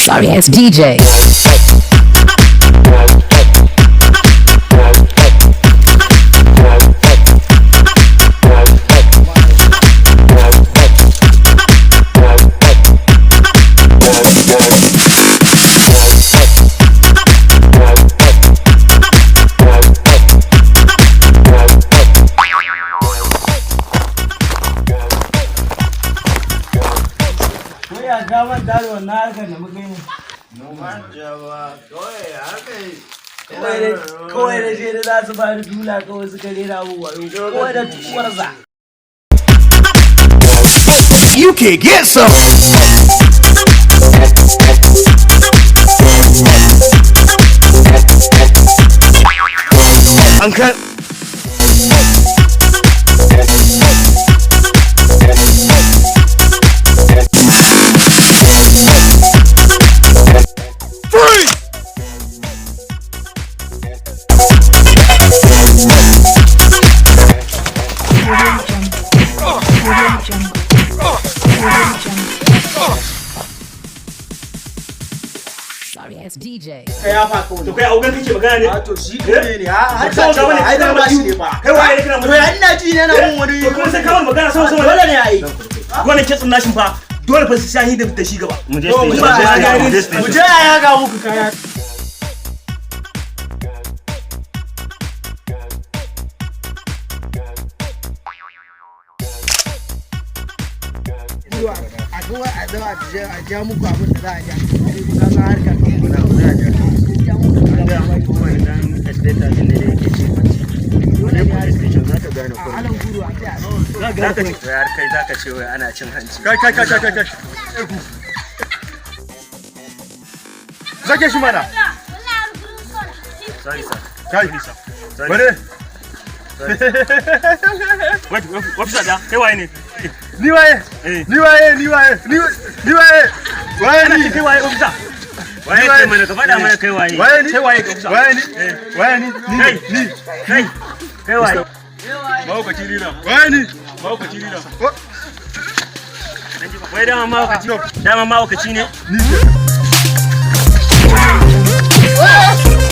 Sorry ass DJ. Wai ya ka manta da wannan harkar da muka yi? Kawai da shi da za su bani dula, kawai suka rera mu wayo. Kawai da tuwarsa. You can get some. Uncut. Free. Audio Jungle. Audio Jungle. Audio Jungle. Sorry ass DJ. Kai ya fa kawai. To kai augan kake magana ne? A to shi ne ne ha har Ba ka bane, ai kana dan ba shi ihu. ne ba. Kai waye ne kana To ya ina ji ne yana mun wani. To kuma sai ka wani magana sama sama. Dole ne ai. Wannan kitsin nashin fa dole fa sai an yi da shi gaba. Mu je To mu station, mu je je station, mu je mu station. je a yaga muku kaya. A kawai a zo a ja muku abin da za a ja, sai ku ga harkar. Ja muku. An ga muku wannan inspector din da yake cin hanci. Dole ne Police station za ka gane a kurin. alan guru a ce a Za ka ce wai har kai za ka ce wai ana cin hanci. Kai, kai, kai, kai, kai, kai. Zake shi mana. Sorry, sir. Kai. Sorry. Bare. Wait, officer da kai waye ne? Ni waye? Eh. Ni waye? Ni waye? Ni ni waye? Waye Ana ni? ce kai waye, officer? Waye kai mana, ka faɗa mana kai waye. Waye ni? Kai waye, officer? Waye ni? Waye ni? Ni Kai. ni. Kai. Kai waye? Mahaukaci rina. Waye ni? Mahaukaci rina. Wai dama mahaukaci. Dama mahaukaci ne? Ni.